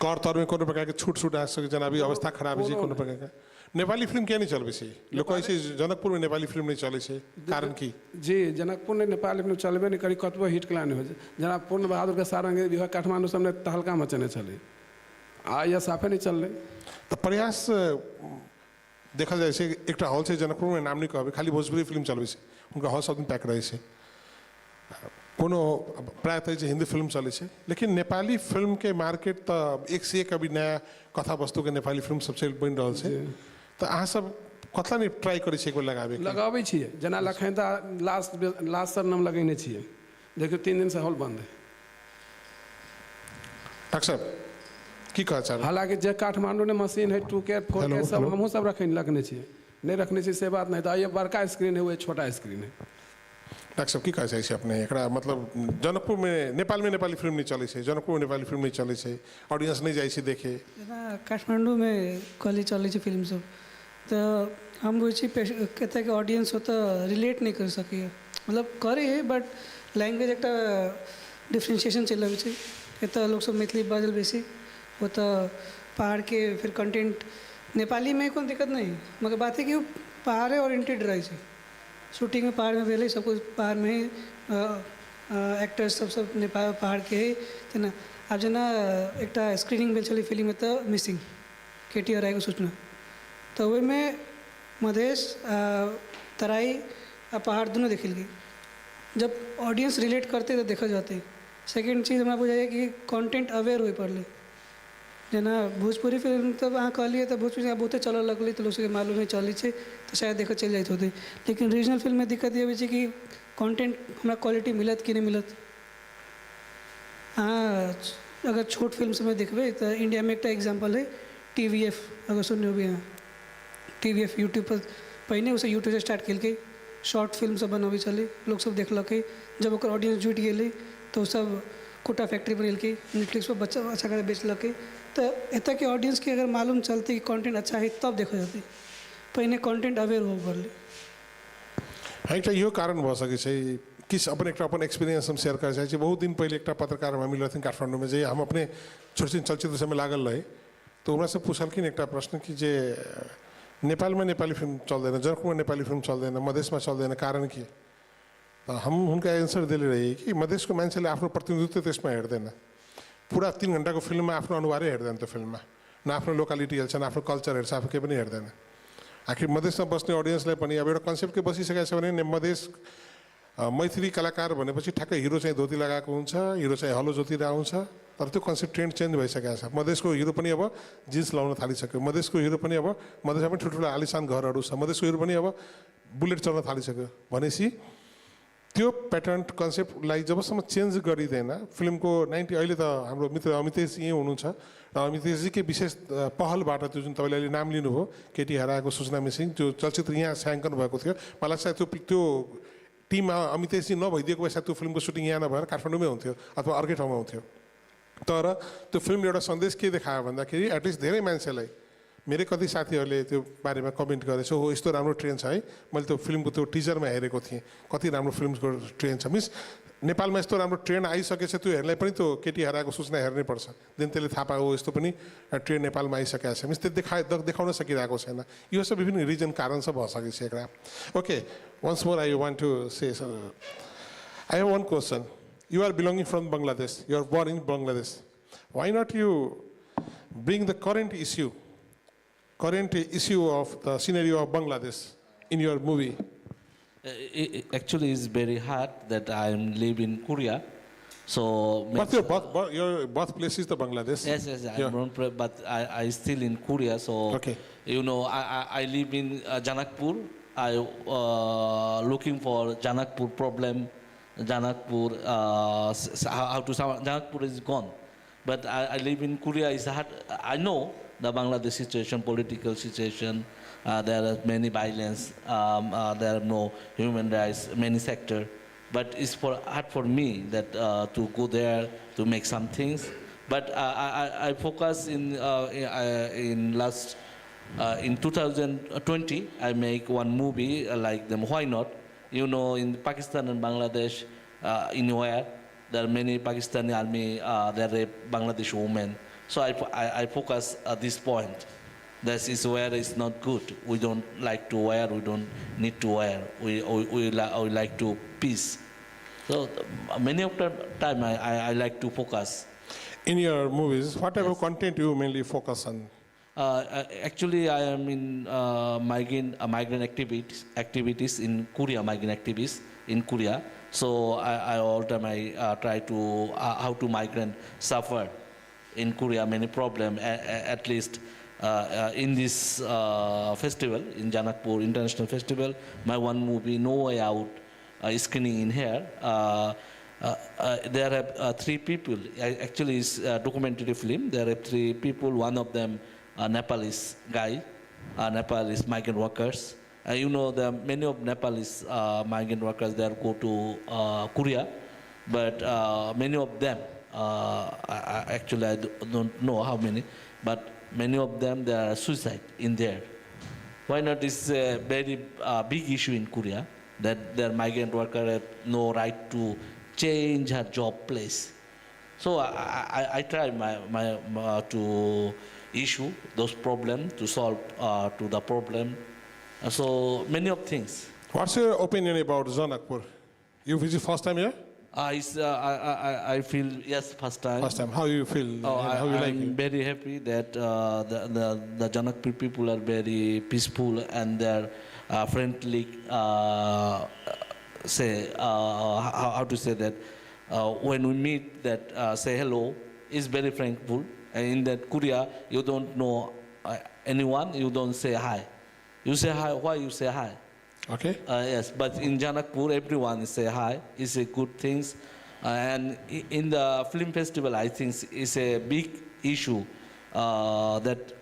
कर तर में कोनो प्रकार के छूट आ सके जना अभी अवस्था खराब है कोनो प्रकार का नेपाली फिल्म क्या नहीं चलबे छै लोग ऐसे जनकपुर में नेपाली फिल्म नहीं चले छै कारण की जी जनकपुर में नेपाली फिल्म चलबे नहीं करी कतबो हिट कला नहीं हो जना पूर्ण बहादुर के सारंगी विवाह काठमांडू सब ने तहलका मचने चले आ या साफे नहीं चल रहे तो प्रयास देखल जाए छै एकटा हॉल से जनकपुर में नाम नहीं कहबे खाली भोजपुरी फिल्म चलबे छै उनका हॉल सब दिन पैक रहे छै कोनो प्रायः हिंदी फिल्म चले छै लेकिन नेपाली फिल्म के मार्केट तो एक से एक अभी नया कथा वस्तु के नेपाली फिल्म सबसे बन रहा है तो अहाँ सब कतला नहीं ट्राई करे छियै एक बार लगाबै छियै जना लखनता लास्ट सर नाम लगेने छियै देखियो 3 दिन से हॉल बंद है डॉक्टर साहब की कह चाह हालांकि जे काठमांडू ने मशीन है 2K 4K सब हमहू सब रखने छियै नहीं रखने छियै से बात नहीं तो ये बड़का स्क्रीन है वो छोटा स्क्रीन है डॉक्टर साहब की कह चाहे छी अपने एकरा मतलब जनकपुर में नेपाली फिल्म नहीं चले छै जनकपुर में नेपाली फिल्म नहीं चले छै ऑडियंस नहीं जाए छै देखे काठमांडू में कॉलेज चले छै फिल्म सब तो हम बुझे कहते कि ऑडियंस हो तो रिलेट नहीं कर सके मतलब करे है बट लैंग्वेज एक डिफ्रेंशिएशन चल रहा है कहता लोग सब मैथिली बाजल बेसी वो तो पहाड़ के फिर कंटेंट नेपाली में कोई दिक्कत नहीं मगर बात है कि वो पहाड़ ओरिएंटेड रहे छै शूटिंग में पहाड़ में भेले सब कुछ पहाड़ में ही एक्टर्स सब नेपाल पहाड़ के है ना अब जना एक स्क्रीनिंग भेल चली फिल्म में तो मिसिंग KTR आएगा सूचना तो वही में मधेश तराई पहाड़ दोनों देख गई जब ऑडियंस रिलेट करते तो देखा जाते सेकेंड चीज़ हमारा बुझाइए कि कंटेंट अवेयर हो पड़े जना भोजपुरी फिल्म तब अहाँ कहलिए तो भोजपुरी यहाँ बहुते चल लगल तो लोग मालूम नहीं चली है तो शायद देखा चल जाते होते लेकिन रीजनल फिल्म में दिक्कत ये है कि कंटेंट हमारा क्वालिटी मिलत कि नहीं मिलत हाँ अगर छोट फिल्म से देखबे तो इंडिया में एक एग्जाम्पल है TVF अगर सुनने भी हाँ TVF यूट्यूब पर पहले उसे यूट्यूब से स्टार्ट कल शॉर्ट फिल्म सब बनबे चले लोग सब देखलक जब ओकर ऑडियंस जुट गए तो सब कोटा फैक्ट्री बनेलक नेटफ्लिक्स पर बच्चा अच्छा कर बेचलक तो एतऽ के ऑडियंस के अगर मालूम चलते कि कंटेंट अच्छा है तब देखा जाते पहले कंटेंट अवेयर हो पड़े एक इहो कारण भ सकै छै किस अपन एक्सपीरियंस हम शेयर कर चाहे बहुत दिन पहले एक पत्रकार हम मिल रहथिन काठमांडू में जे हम अपने छोट छोट चलचित्र समय लागल रहे तो हमरा से पूछलखिन एक प्रश्न कि जे नेपाल में नेपाली फिल्म चल्दैन जनकपुर में नेपाली फिल्म चल्दैन मधेस में चल्दैन कारण के तो हम उनका आंसर दिले रहे कि मधेस को मान्छेले आफ्नो प्रतिनिधित्व त्यसमा हेर्दैन पूरा 3 घंटा को फिल्म में आफ्नो अनुहारै हेर्दैन त्यो फिल्ममा न आफ्नो लोकालिटी हेर्छ न आफ्नो कल्चर हेर्छ आफू केही पनि हेर्दैन आखिर मधेसमा बस्ने अडियन्सलाई पनि अब एउटा कन्सेप्ट के बसिसकेको छ भने मधेस मैथिली कलाकार भनेपछि ठ्याक्कै हिरो चाहिँ धोती लगाएको हुन्छ, हिरो चाहिँ हलो जोतिर आउँछ, तर त्यो कन्सेप्ट ट्रेन्ड चेन्ज भइसकेको छ। मधेसको हिरो पनि अब जिन्स लाउन थालिसक्यो, मधेसको हिरो पनि अब मधेसमा पनि ठुल्ठुलो आलिसान घरहरू छ, मधेसको हिरो पनि अब बुलेट चल्न थालिसक्यो। भनेपछि त्यो प्याटर्न कन्सेप्टलाई जबसम्म चेन्ज गरिँदैन फिल्मको 90 अहिले त हाम्रो मित्र अमितेश यहीँ हुनुहुन्छ र अमितेशजीकै विशेष पहलबाट त्यो जुन तपाईँले अहिले नाम लिनुभयो केटी हराएको सूचना मिसिङ त्यो चलचित्र यहाँ छायाङ्कन भएको थियो। मलाई लाग्छ त्यो टिममा अमितेशजी नभइदिएको भए सायद त्यो फिल्मको सुटिङ यहाँ नभएर काठमाडौँमै हुन्थ्यो अथवा अर्कै ठाउँमा हुन्थ्यो। तर त्यो फिल्मले एउटा सन्देश के देखायो भन्दाखेरि एटलिस्ट धेरै मान्छेलाई मेरै कति साथीहरूले त्यो बारेमा कमेन्ट गरेछ, हो यस्तो राम्रो ट्रेन छ है, मैले त्यो फिल्मको त्यो टिजरमा हेरेको थिएँ, कति राम्रो फिल्मको ट्रेन छ। मिन्स नेपालमा यस्तो राम्रो ट्रेन आइसकेछ त्यो हेर्नलाई पनि त्यो केटी हराएको सूचना हेर्नै पर्छ, देन त्यसले थाहा पायो यस्तो पनि ट्रेन नेपालमा आइसकेको छ। मिन्स त्यो देखाउन सकिरहेको छैन, यो सब विभिन्न रिजन कारण सब भइसकेको छ। Okay, once more I want to say I have one question. You are belonging from Bangladesh, you are born in Bangladesh, why not you bring the current issue of the scenario of Bangladesh in your movie? Actually, it's very hard that I live in Korea. So But your birthplace is the Bangladesh. yes, Yeah. but I still in Korea. So Okay. you know, I live in Janakpur. I looking for Janakpur problem. Janakpur how to Janakpur is gone, but I live in Korea. Is hard. I know the Bangladesh situation, political situation. There are many violence. There are no human rights, many sector. But it's hard for me that to go there to make some things. But I focus in 2020 I make one movie like them. Why not? You know, in Pakistan and Bangladesh, in where there are many Pakistani army, they rape Bangladeshi women. So I focus at this point. This is where it's not good. We don't like to wear. We don't need to wear. We like to peace. So many of the time I like to focus. In your movies, what type of content you mainly focus on? Actually, I am in migrant activities in Korea, migrant activities in Korea. So I all the time I try to how to migrant suffer in Korea, many problem at least in this festival in Janakpur International Festival. My one movie, No Way Out, is screening in here. There are three people. Actually, it's a documentary film. There are three people. One of them, a Nepalese guy, Nepalese migrant workers. You know, many of Nepalese migrant workers there go to Korea, but many of them, actually I don't know how many, but many of them there are suicide in there. Why not? It's a very big issue in Korea that their migrant worker have no right to change her job place. So I try my to issue those problems, to solve to the problem. So many of things. What's your opinion about Janakpur? You visit first time here? I feel, yes, first time. First time. How you feel? Oh, How you like I'm it? very happy that the Janakpur people are very peaceful and they're friendly. How to say that? When we meet, that say hello is very thankful. And in that Korea, you don't know anyone, you don't say hi. You say hi. Why you say hi? Okay. Yes, but in Janakpur, everyone say hi. It's a good thing. And in the film festival, I think it's a big issue that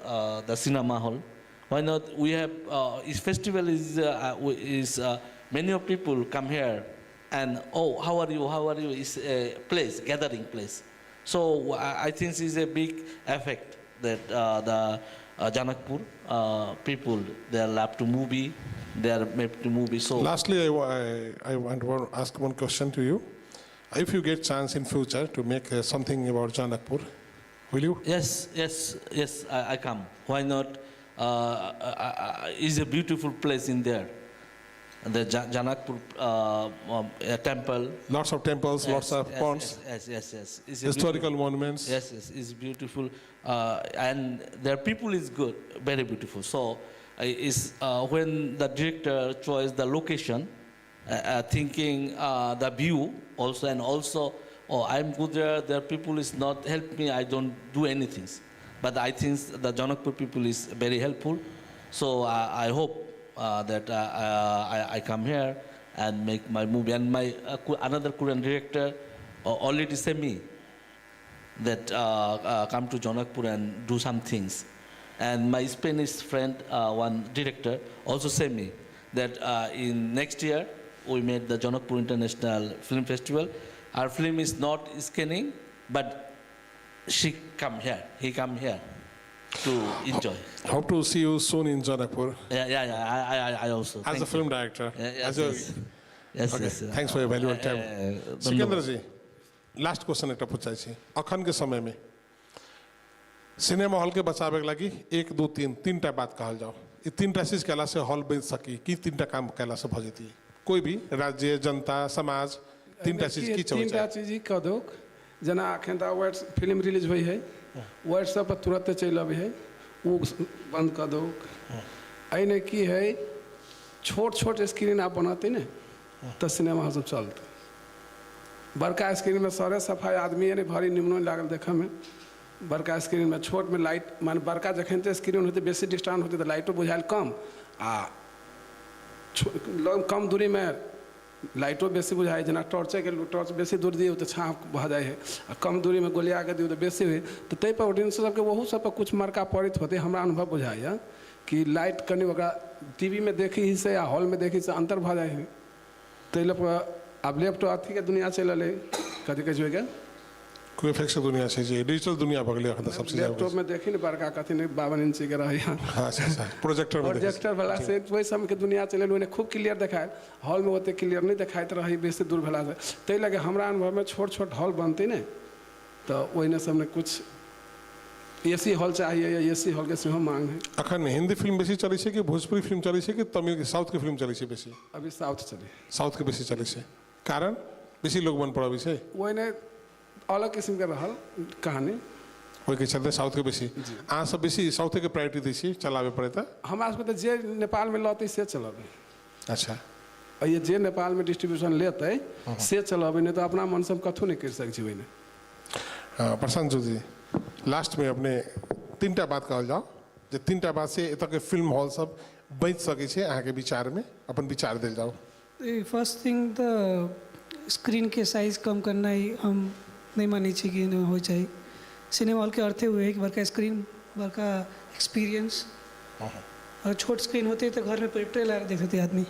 the cinema hall. Why not? We have this festival is many of people come here and oh, how are you? How are you? It's a place, gathering place. So I think it's a big effect that the Janakpur people, they love to movie, they are made to movie. So Lastly, I want to ask one question to you. If you get chance in future to make something about Janakpur, will you? yes, I come. Why not? It's a beautiful place in there. The Janakpur temple. Lots of temples, lots of ponds, Yes. It's a historical beautiful- monuments. Yes, it's beautiful, and their people is good, very beautiful. So, is when the director chose the location, thinking the view also, and also, oh, I'm good there. Their people is not help me. I don't do anything. But I think the Janakpur people is very helpful. So I hope that I come here and make my movie. And my another Korean director already sent me that come to Janakpur and do some things. And my Spanish friend, one director, also sent me that in next year we made the Janakpur International Film Festival. Our film is not scanning, but he come here to enjoy. Hope to see you soon in Janakpur I also. as Thank a you. film director. Yes, As a- yes. Yes, Okay, yes. thanks for your valuable time. धन्यवाद। सिकंदर जी, last question एक पूछाई छी। अखन के समय में cinema hall के बचावे के लगी 1 2 3 तीनटा बात कहल जाओ। ये तीनटा चीज कहला से हॉल बच सकी कि तीनटा काम कहला से भ जेती। कोई भी राज्य, जनता, समाज तीनटा चीज की तीनटा चाहिए। चीज ही कह दो जना अखन त वर्ड फिल्म रिलीज हुई है व्हाट्सएप पर तुरंत चल अबे है वो बंद कर दो। अने की है छोट छोट स्क्रीन आप बनाते न तो सिनेमा हॉल सब चलते। बड़का स्क्रीन में सारे सफाई आदमी यानी भारी निम्न लागल देखे में। बड़का स्क्रीन में छोट में लाइट मान बड़का जखन स्क्रीन होते बेसी डिस्टेंस होते तो लाइटो बुझाइल कम आ कम दूरी में लाइटो बेसी बुझाई जना टॉर्चे के टॉर्च बेसी दूर दिए तो छाँव भऽ जाए है आ कम दूरी में गोलिया के दिए तो बेसी हुई तो तै पर ऑडियंस सबके वहू सब पर कुछ मरका पड़ित होते हमरा अनुभव बुझाइए कि लाइट कनि ओकरा टीवी में देखी ही से या हॉल में देखी से अंतर भऽ जाए है तै लऽ अब लैपटॉप अथी के दुनिया चल है कथी कहै छै कोई फिक्स दुनिया छै जी, डिजिटल दुनिया भऽ गेलै अखन त सबसे ज्यादा। लैपटॉप में देखी न बड़का कथी ने 52 इंची के रही हां अच्छा प्रोजेक्टर में देखै छी। प्रोजेक्टर वाला से वही समय के दुनिया चले उन्हें खूब क्लियर दिखाए हॉल में ओते क्लियर नहीं दिखाइत रही बेसी दूर भेला से तै लगे हमरा अनुभव में छोट छोट हॉल बनते ने तो ओहिने सबने कुछ एसी हॉल चाहिए या एसी हॉल के सेहो मांग है। अखन हिंदी फिल्म बेसी चलै छै कि भोजपुरी फिल्म चलै छै कि तमिल के साउथ के फिल्म चलै छै बेसी? अभी साउथ चले साउथ के बेसी चलै छै कारण बेसी लोग मन पड़बै छै ओहिने अलग किस्म के रहल कहानी ओहि के चलते साउथ के बेसी अहाँ सब बेसी साउथ के प्रायोरिटी दै छी चलावे पड़े त? हमरा सबके तो जे नेपाल में लौते से चलबे। अच्छा और ये जे नेपाल में डिस्ट्रीब्यूशन लेते से चलबे नहीं तो अपना मन से हम कथू नहीं कर सकै छी ओहिने। प्रशांत जी लास्ट में अपने तीनटा बात कहल जाओ जे तीनटा बात से एतऽ के फिल्म हॉल सब बच सकै छै अहाँ के विचार में अपन विचार देल जाओ। फर्स्ट थिंग द स्क्रीन के साइज कम करना ही हम नहीं मानी छी कि हो चाहिए। सिनेमा हॉल के अर्थे हुए है कि बड़का स्क्रीन बड़का एक्सपीरियंस और छोट स्क्रीन होते तो घर में प्रोजेक्टर लगा देख सकते आदमी।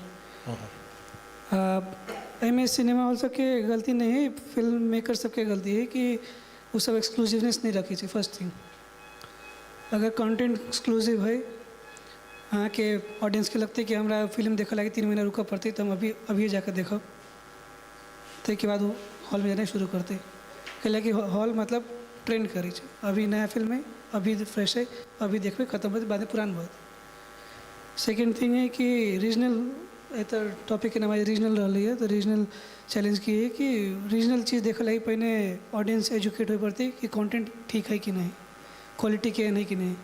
एम सिनेमा हॉल सबके गलती नहीं है, फिल्म मेकर सबके गलती है कि वो सब एक्सक्लूसिवनेस नहीं रखी थी। फर्स्ट थिंग अगर कंटेंट एक्सक्लूसिव है अहाँ के ऑडियंस के लगते कि हमरा फिल्म देखे लगे 3 महीना रुकऽ पड़ते तो हम अभी जाकर देखब ताहिके बाद वो हॉल में जाना शुरू करते कैला कि हॉल मतलब ट्रेंड करै छै। अभी नया फिल्म है अभी फ्रेश है अभी देखबे खत्म होते बाद में पुरान बहुत। सेकेंड थिंग है कि रीजनल एतर टॉपिक के नाम रीजनल रही है तो रीजनल चैलेंज की है कि रीजनल चीज़ देखे लगी पहले ऑडियंस एजुकेट हो पड़ती कि कंटेंट ठीक है कि नहीं, क्वालिटी के नहीं कि नहीं।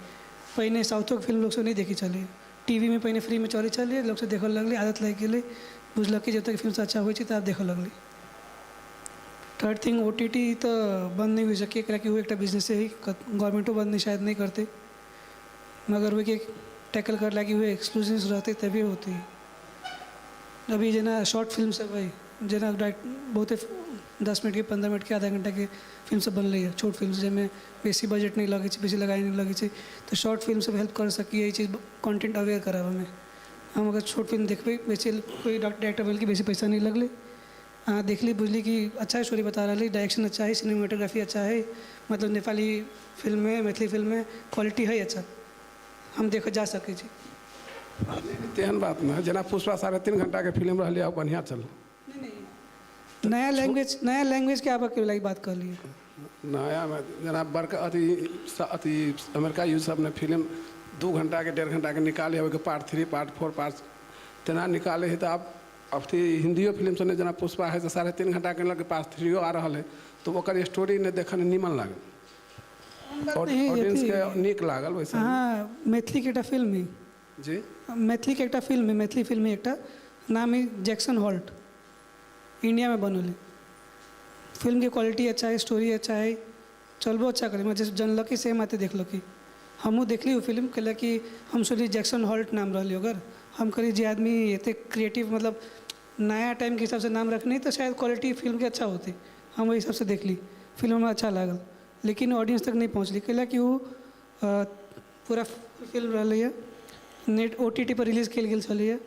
पहले साउथो के फिल्म लोग से नहीं देखी चली, टीवी में पहले फ्री में चली लोग से देखे लगली, आदत लग गई, बुझल कि जब तक फिल्म से अच्छा हो तब देखे लगली। थर्ड थिंग OTT तो बंद नहीं हो सके कि वो एक बिजनेस है, गवर्नमेंटो बंद नहीं शायद नहीं करते, मगर वो के टैकल कर लगी हुए एक्सक्लूसिव रहते तभी होती है। अभी जना शॉर्ट फिल्म सब है जना बहुत 10 मिनट के 15 मिनट के आधा घंटा के फिल्म सब बन रही है छोट फिल्म जिसमें बेसी बजट नहीं लगे बेसी लगाई नहीं लगे तो शॉर्ट फिल्म सब हेल्प कर सकी ये चीज़ कंटेंट अवेयर कराब हमें। हम अगर छोट फिल्म देखबे बेसी कोई डायरेक्टर बोल के बेसी पैसा नहीं लगले हाँ देखली बुझली कि अच्छा स्टोरी बता रहा है, डायरेक्शन अच्छा है, सिनेमेटोग्राफी अच्छा है, मतलब नेपाली फिल्म में मैथिली फिल्म में क्वालिटी है अच्छा, हम देख जा सके छी। तेहन बात ना जना पुष्पा 3.5 घंटा के फिल्म रही अब बढ़िया चल नया लैंग्वेज के आप लाइक बात कर लिए नया में जना बड़का अथी अमेरिका यूज सब ने फिल्म 2 घंटा के 1.5 घंटा के निकाले हो पार्ट 3 पार्ट 4 पार्ट तेना निकाले है तो आप अथी हिंदियो फिल्म सब जना पुष्पा है तो 3.5 घंटा के लगे पार्ट 3 आ रहा है तो ओकर स्टोरी ने देखने निमन लागल ऑडियंस के नीक लागल वैसे। हाँ मैथिली के फिल्म है जी मैथिली के फिल्म है मैथिली फिल्म है एक नाम ही जैक्सन हॉल्ट, इंडिया में बनल है। फिल्म की क्वालिटी अच्छा है, स्टोरी अच्छा है, चलबो अच्छा करे। मैं जैसे जनल कि सेम आते देख लो कि हमू देखली वो फिल्म कहला कि हम सुनी जैक्सन हॉल्ट नाम रही अगर हम करी जे आदमी इतने क्रिएटिव मतलब नया टाइम के हिसाब से नाम रखनी तो शायद क्वालिटी फिल्म के अच्छा होती। हम वही हिसाब से देख ली, फिल्म में अच्छा लागल, लेकिन ऑडियंस तक नहीं पहुँचली कहला कि वो पूरा फिल्म रही है नेट OTT पर रिलीज कल गई चली है।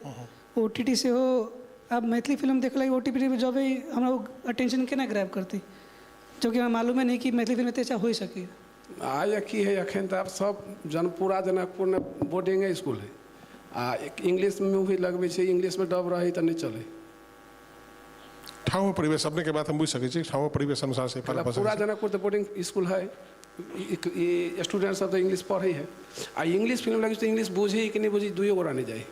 OTT से हो अब मैथिली फिल्म देखल OTT पर जब हमरा अटेंशन केना ग्रैब करती, जो कि हमरा मालूम है नहीं कि मैथिली फिल्म इतने अच्छा हो सके। आया की है अखन तो आप सब पूरा जनकपुर में बोर्डिंग स्कूल है आ इंग्लिश में भी लगबे छै, इंग्लिश में डब रही तो नहीं चले। ठाउँ परिवेश अपने के बात हम बुझ सकै छी, ठाउँ परिवेश अनुसार से पूरा जनकपुर तो बोर्डिंग स्कूल है, स्टूडेंट सब तो इंग्लिश पढ़े है आ इंग्लिश फिल्म लगे तो इंग्लिश बुझे कि नहीं बुझे दुइयो गोरा नहीं जाए।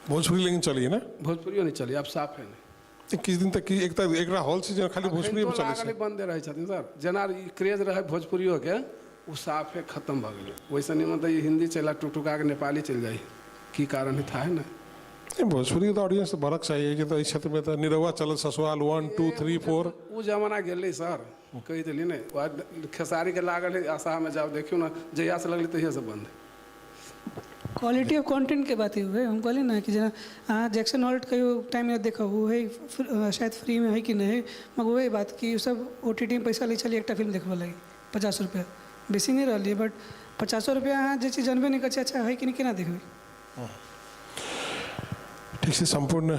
भोजपुरी लेकिन चली है ना, भोजपुरियो नहीं चली, अब साफ है नहीं। किस दिन तक एक हॉल से खाली भोजपुरी में चले छै। बंदे रहे छथिन सर, जना क्रेज रहे भोजपुरियो के वो साफ है खत्म भ गए। वैसे नहीं मतलब हिंदी चला टुकटुका के नेपाली चल जाए, की कारण है था है ना। भोजपुरी तो ऑडियंस भरक चाहिए कि तो इस क्षेत्र में तो निरहुआ चल ससुराल 1 2 3 4 वो जमाना गेले सर, कही दिली नहीं खेसारी के लागल है आशा में जाओ देखियो ना, जहिया से लगले तहिया से बंद। क्वालिटी ऑफ कंटेंट के बात हुए हम कहली ना कि जना हाँ जैक्सन हॉल्ट कहियो टाइम में देखो वो है शायद फ्री में है कि नहीं है, मगर वही बात कि सब OTT में पैसा ले चलिए एक फिल्म देखबे लगी 50 रुपया बेसी नहीं रही, बट 50 रुपया हाँ जे चीज जानबे नहीं कर अच्छा है कि नहीं केना देखबे। ठीक से संपूर्ण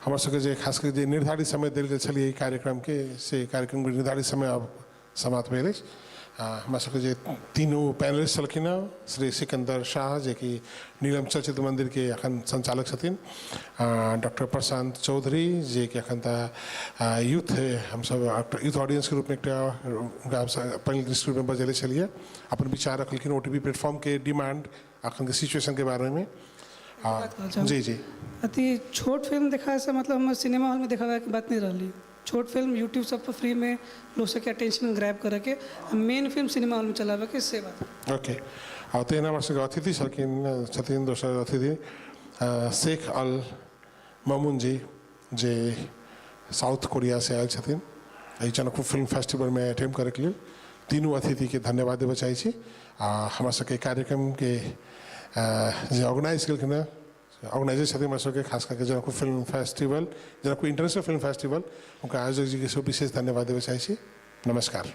हमारे सबके जे खास कर जे निर्धारित समय दिल गेल छलिए कार्यक्रम के से कार्यक्रम के निर्धारित समय अब समाप्त भेल अछि। हमारे सबके जे तीनों पैनलिस्ट छलखिन श्री सिकंदर शाह जे कि नीलम चलचित्र मंदिर के अखन संचालक छथिन, डॉक्टर प्रशांत चौधरी जे कि अखन यूथ हम सब यूथ ऑडियंस के रूप में एक पैनल डिस्ट्रीब्यूट में बजेले छलिए, अपन विचार रखलखिन OTT प्लेटफॉर्म के डिमांड अखन के सिचुएशन के बारे में। जी जी अति छोट फिल्म देखा से मतलब हम सिनेमा हॉल में देखावे की बात नहीं रही। छोट फिल्म यूट्यूब सब पर फ्री में लोग सबके अटेंशन ग्रैब करे के मेन फिल्म सिनेमा हॉल में चलावे के से बात। ओके और तेना वर्ष के अतिथि छथिन दोसर अतिथि शेख अल मामून जी जे साउथ कोरिया से आयल छथिन जनकपुर फिल्म फेस्टिवल में अटेंड करे के लिए। तीनों अतिथि के धन्यवाद देवे चाहे छी। हमरा सबके कार्यक्रम के जे ऑर्गेनाइज केलखिन ऑर्गेनाइजर छथिन हमरा सबके खास करके Janakpur film festival Janakpur international film festival उनका आयोजक जी के विशेष धन्यवाद देवे चाहे छी। नमस्कार।